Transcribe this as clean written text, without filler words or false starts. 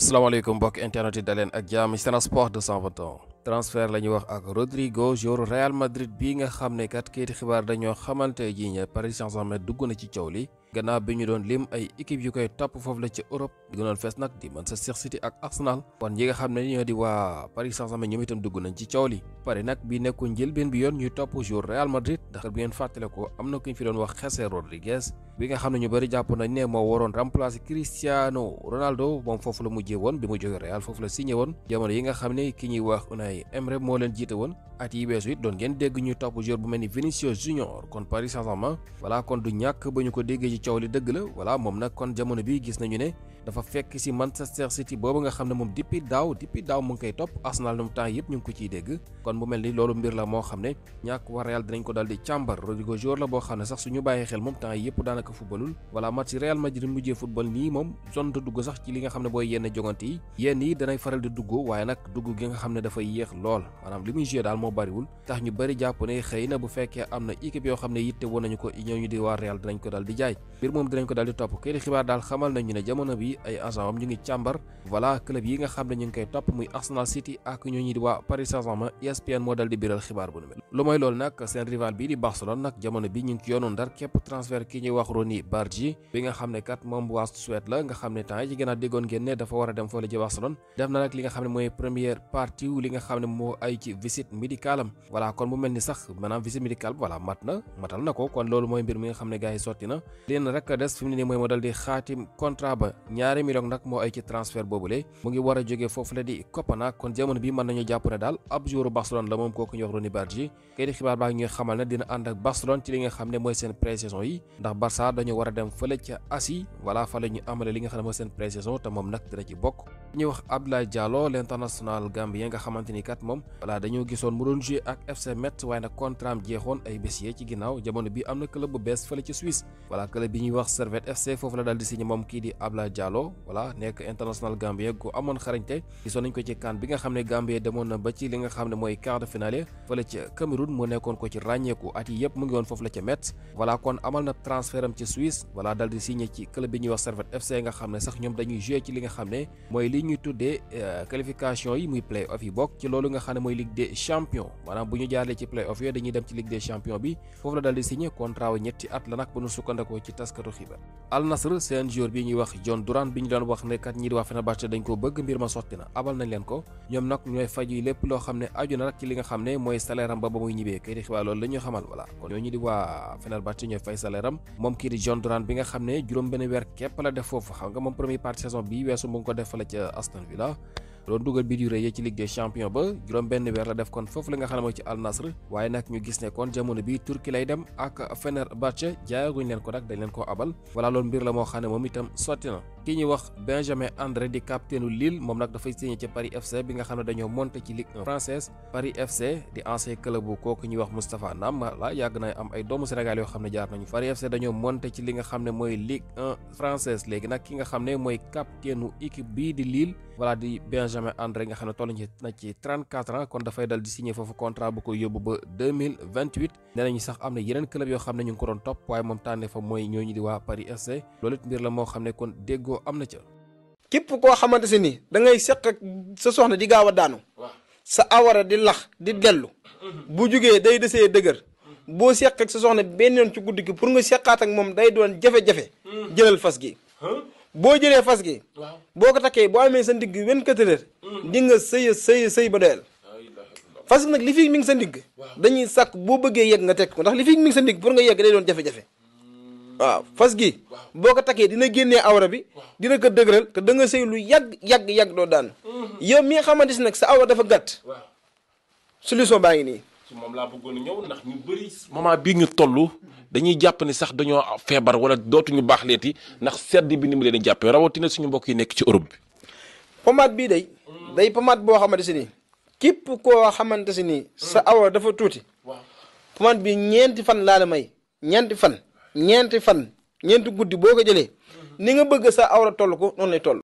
salaamaaleykum mbokk internet yi daleen ak jàmm Sen Sport 221 transfert la ñuy wax ak Rodrigo joueur Real Madrid bii nga xam ne kat kayiti xibaar dañoo xamante ji ne Paris Saint-Germain dugg na ci coow li gannaaw bi ñu doon lim ay équipe yu koy topp foofu la ci Europe di gënoon fees nag di Manchester City ak Arsenal kon ñi nga xam ne ñoo di waa Paris Saint-Germain ñoom itam dugg nañ ci coow li pare nag bi nekkul njëlbeen bi yoon ñuy topp joueur Real Madrid ndax bi ngeen fàttale ko am na ku ñu fi doon wax José Rodriguez bi nga xam ne ñu bëri jàpp nañ ne moo waroon remplacer Cristiano Ronaldo moom foofu la mujjee woon bi mu jógee Real foofu la signé woon jamono yi nga xam ne ki ñuy wax Unai Emery moo leen jiite woon at yi weesu it doon ngeen dégg ñuy topp joueur bu mel ni Vinicius Junior kon Paris Saint-Germain voilà kon du ñàkk ba ñu ko déggee ci coow li dëgg la voilà moom nag kon jamono bi gis nañu ne dafa fekk si Manchester City boobu nga xam ne moom depuis daaw mu ngi koy topp Arsenal ñoom temps yëpp ñu ngi ko ciy dégg kon mu mel ni loolu mbir la moo xam ne ñàkk war Real dinañ ko dal di càmbar Rodrigo joueur la boo xam ne sax suñu bàyyi xel moom temps yëpp daanaka footballul voilà match Real Madrid mujjee football nii moom zonte dugg sax ci li nga xam ne booy yenn jogante yi yenn yi danay faral di dugg waaye nag dugg gi nga xam ne dafay yéex lool maanaam li muy joué daal moo bariwul tax ñu bëri jàpp ne xëy na bu fekkee am na équipe yoo xam ne yitte woon nañu ko ñooñu di waa Real dinañ ko dal di jaay mbir moom dinañ ko dal di topp kay di xibaar daal xamal nañu ne jamono bi ay agent am ñu ngi càmbar voilà club yi nga xam ne ñu ngi koy topp muy Arsenal City ak ñooñu di waa Paris Saint-Germain ESPN moo dal di biral xibaar bu nu mel lu mooy loolu nag seen rival bii di Barcelone nag jamono bi ñu ngi ci yoonu ndar képp transfert ki ñuy wax Ronny Bardi bi nga xam ne kat moom waa Suède la nga xam ne temps yi ci gën a déggoon ngeen ne dafa war a dem foofu la ci Barcelone def na nag li nga xam ne mooy première partie li nga xam ne moo ay ci visite médicale am voilà kon mu mel ni sax maanaam visite médicale voilà matal na ko kon loolu mooy mbir mi nga xam ne gars yi sotti na leen rek des fi mu ne nii mooy moo dal di xaatim contrat ba ñaari million nag moo ay ci transfert boobule mu ngi war a jógee foofu la di Copenhague kon jamono bi mën nañu jàpp ne daal ab joueur Barcelone la moom kooku ñu wax Ronny Bardi kay di xibaar baa ngi ñuy xamal ne dina ànd ak Barcelone ci li nga xam ne mooy seen pré-saison yi ndax Barça dañu war a dem fële ca Asie voilà fa la ñu amale li nga xam ne mooy seen pré-saison te moom nag dina ci bokk ñuy wax Abdoulaye Diallo l'international gambien nga xamante ni kat moom voilà dañoo gisoon mu doon jouer ak FC Metz waaye nag contrat am jeexoon ay bés yee ci ginnaaw jamono bi am na club bu bees fële ci Suisse voilà club bi ñuy wax Servette FC foofu la daal di signé moom kii di Abdoulaye Diallo voilà nekk international gambien gu amoon xarañte gisoon nañ ko ci CAN bi nga xam ne Gambie demoon na ba ci li nga xam ne mooy quart de finale fële ca Cameroun mu nekkoon ko ci ràññeeku at yi yëpp mu ngi woon foofu la ca Metz voilà kon amal na transfert am ci Suisse voilà daal di signé ci club bi ñuy wax Servette FC nga xam ne sax ñoom dañuy jouer ci li nga xam ne mooy li ñuy tuddee qualification yi muy play off yi bokk ci loolu nga xam ne mooy Ligue des champions maanaam bu ñu jaarlee ci play off yooyu dañuy dem ci Ligue des champions bi foofu la daal di signé contrat wu ñetti at la nag bu ñu sukkandikoo ci taskatu xibaar Al Nassr seen joueur bi ñuy wax John Duran bi ñu doon wax ne kat ñi di waa Fenerbahçe dañ ko bëgg mbir ma sotti na abal nañ leen ko ñoom nag ñooy faju lépp loo xam ne aju na nag ci li nga xam ne mooy salaire am ba muy ñibbee kay di xibaar loolu la ñu xamal voilà kon ñooñu di waa Fenerbahçe ñooy fay salaire am moom kii di John Duran bi nga xam ne juróom benn weer képp la def foofu xam nga moom première partie saison bi weesu mu ngi ko def fale ca Aston Villa doon dugal bi du rëy ci Ligue des champions ba juróom benn weer la def kon foofu la nga xam ne mooy ci Al Nassr waaye nag ñu gis ne kon jamono bi Turquie lay dem ak Fenerbahçe jaayaguñ leen ko nag dañ leen koo abal voilà loolu mbir la moo xam ne moom itam sotti na kii ñuy wax Benjamin André di capitaine Lille moom nag dafay signé ci Paris FC bi nga xam ne dañoo monté ci Ligue 1 française Paris FC di ancien club bu kooku ñuy wax Moustapha Nam la yàgg na am ay doomu Sénégal yoo xam ne jaar nañu Paris FC dañoo monté ci li nga xam ne mooy Ligue 1 française léegi nag ki nga xam ne mooy capitaine équipe bii di Lille voilà di Benjamin André nga xam ne toll na ci 34 ans kon dafay dal di signé foofu contrat bu ko yóbbu ba 2028 nee nañu sax am na yeneen club yoo xam ne ñu ngi ko doon topp waaye moom tànne fa mooy ñooñu di waa Paris FC loolu it mbir la moo xam ne kon déggoo am na ca. képp koo xamante si ni da ngay seq ak sa soxna di gaaw a daanu sa awara di lax di dellu bu jugee day desee dëgër boo seq ak sa soxna benn yoon ci guddi gi pour nga seqaat ak moom day doon jafe-jafe jëlal fas gi boo jëlee fas gi boo ko takkee boo amee sa ndigg 24 heures di nga sëy ba doyal fas gi nag li fi mi ngi sa ndigg dañuy sàkk boo bëggee yegg nga teg ko ndax li fi mi ngi sa ndigg pour nga yegg day doon jafe-jafe waaw fas gi boo ko takkee dina génnee awra bi dina ko dëgëral te da nga sëy lu yàgg doo daan yow mi nga xamante si nag sa awra dafa gàtt solution baa ngi nii ci moom laa bëggoon a ñëw ndax ñu bëri moment bii ñu toll dañuy jàpp ni sax dañoo feebar wala dootuñu baax leeti ndax sedd bi ni mu leen di jàppee rawatina suñu mbokk yi nekk ci Europe bi pomade bii day pomade boo xamante si nii képp koo xamante si nii sa awra dafa tuuti pomade bi ñeenti fan laa la may ñeenti fan ñeenti guddi boo ko jëlee ni nga bëgg sa awra toll ko noonu lay toll